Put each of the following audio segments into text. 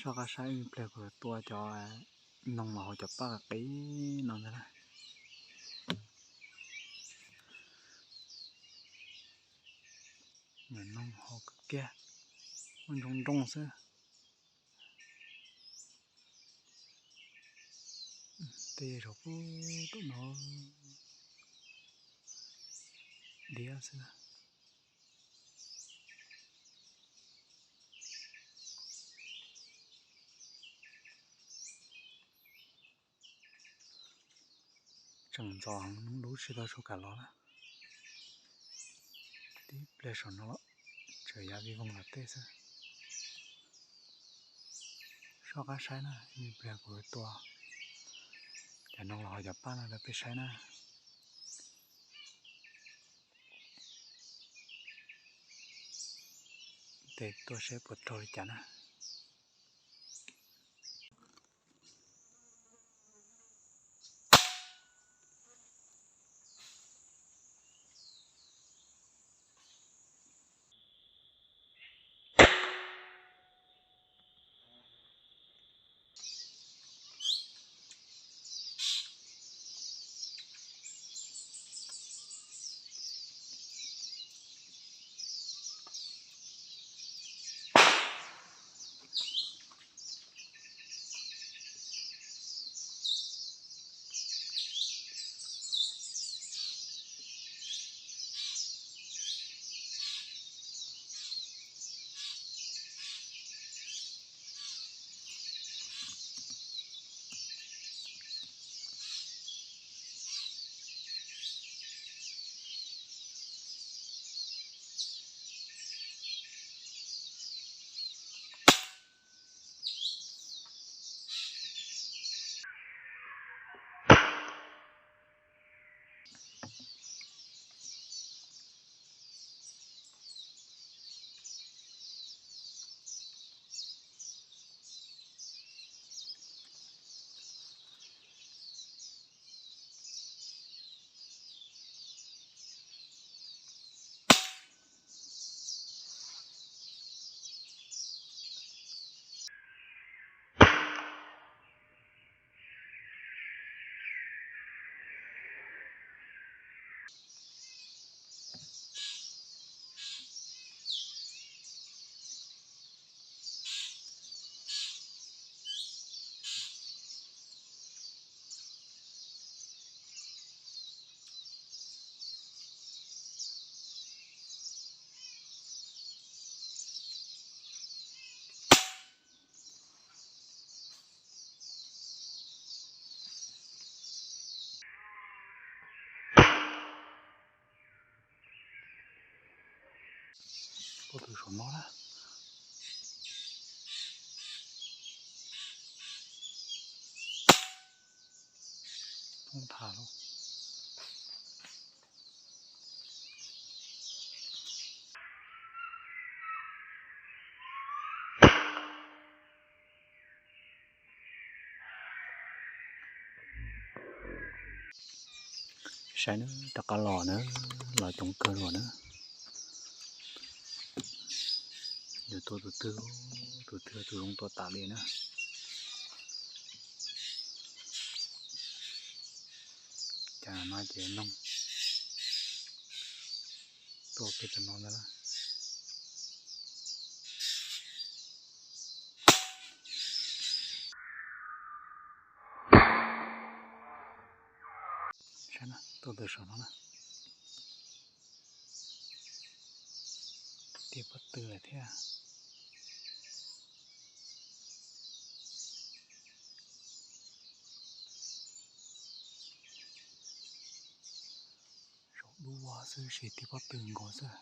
Soj qab saib ib pliag kuv tua cov noog los hauv cov paj qis no ntag na. Noog hauv kawg kiag, muaj ntsoog nrooj xwb. Tej zaum pub tom no diab xwb. Tseem ntxov heev, dub tsis tau suav kam los na. Tib pliag saum no los tseem yav vij voog tom tej xwb. Soj qab saib na, ib pliag kuv tua cov noog los hauv cov paj no rau peb saib na. Tes tuaj saib puas raug li cas na. Tuaj tus saum no na. Poob tham lauj. Saib na, rov qab los na, los coob kawg los na. Yuav tua tus twg, tus twg tus zoo tua tas li na. Cas no ces noog tuaj kiag rau no ntag na. Saib na, tuaj tus saum no na. Tig pob tw lawm thiab. Saum dub vog xwb, sis tig pob tw nkaus xwb.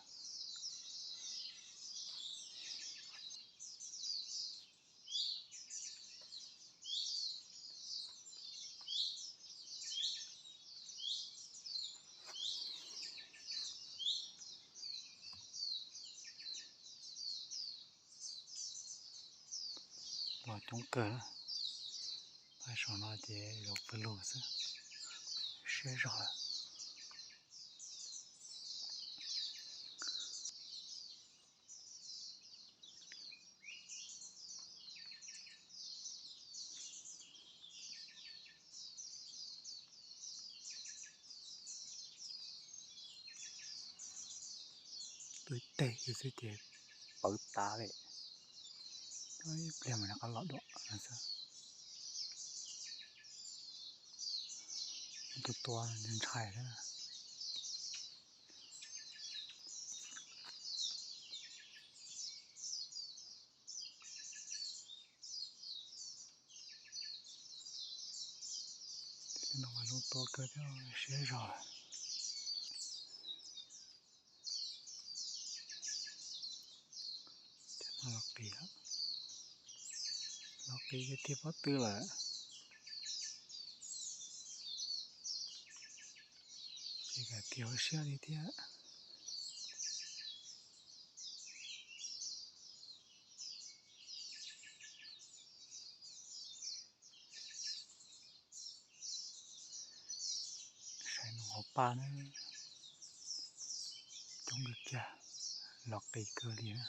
Los coob kawg na. Pab saum no ces zaum pawg lug xwb, siab zog lawm. Ib teg xwb ces pawv tas li. Ib pliag mas rov qab los dua no xwb. Tus tua ntshai thiab. Tej no mas zoo tua kawg thiab, siab zog. Cov no los qis, los qis tiag tiag pob tw lawm. Ces kam tias ua siab li thiab. Saib no hauv paj na, coob kawg kiag, los qis kawg li na.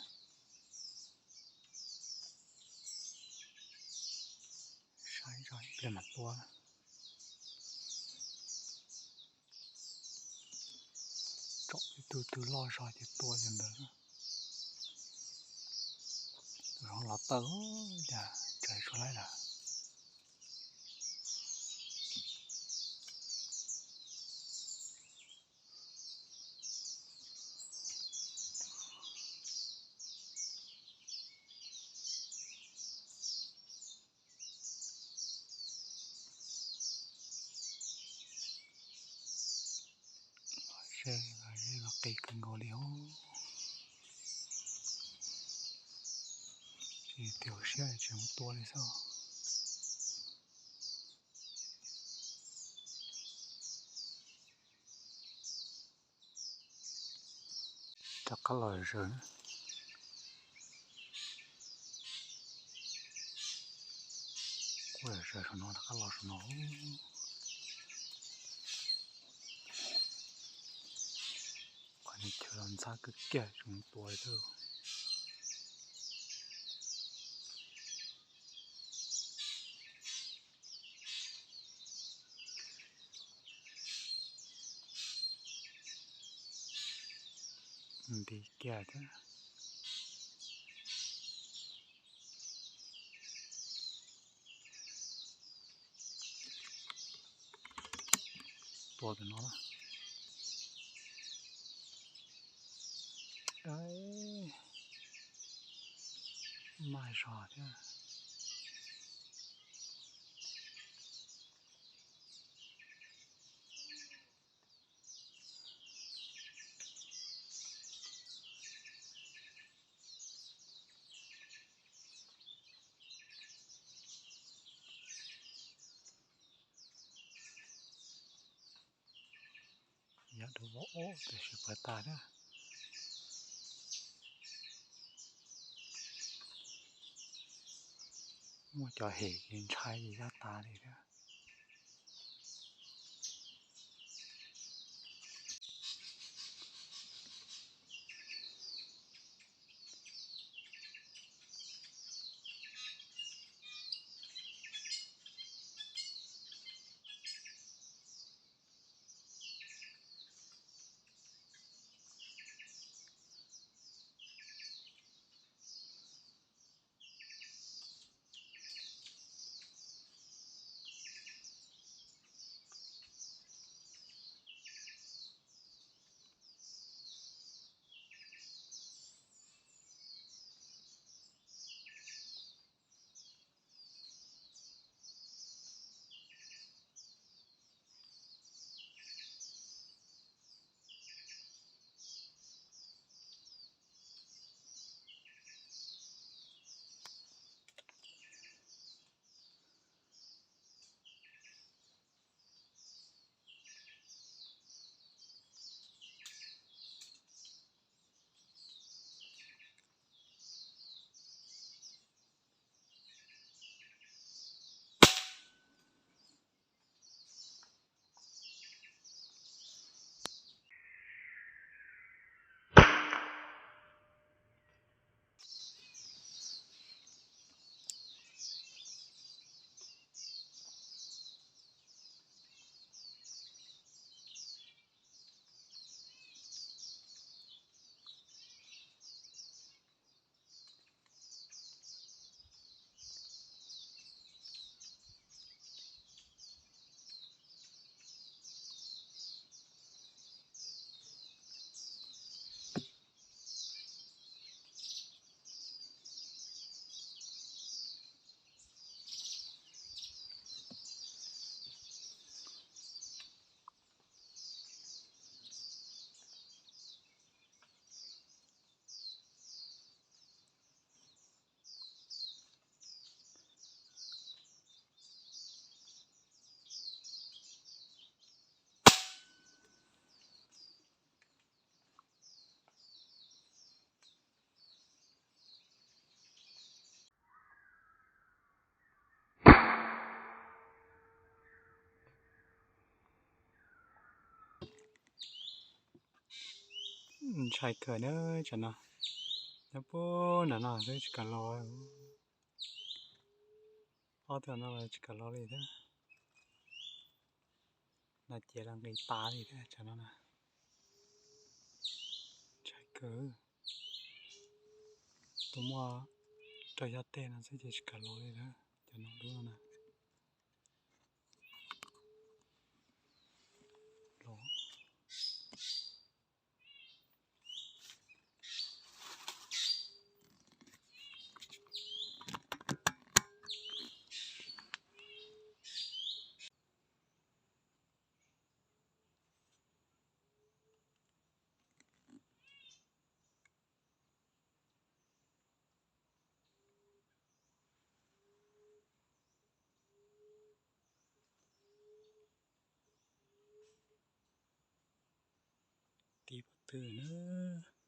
Saib zog ib pliag mam tua. Tsom ib tug twg loj zog ces tua yog ntawd. Tus zoo los tawm cas tseem tsis laib lawm. Los ze los qis kawg nkaus li os. Tsis tias siab tsis mus tua li xwb. Rov qab los zaws na. Kuj zaws saum no rov qab los saum no. Qhov no chaw los ntxhab kawg kiag tsis mus tua li thiab. Nti kiag thiab. Tua tus no na. Maj zog thiab. Yog dua vov ub tiam sis pawv tas thiab. Muaj cov hem ces ntshai ces yaj tas li thiab. Ntshai kawg na, tsam no nyob puag nram no xwb tsis kam los. Ob tug no los tsis kam los li thiab. No ces los nqis tas li thiab tsam no na. Ntshai kawg. Tus muaj rau yog tej no xwb ces tsis kam los li lawm cov no dub no na. Los tib pob tw na.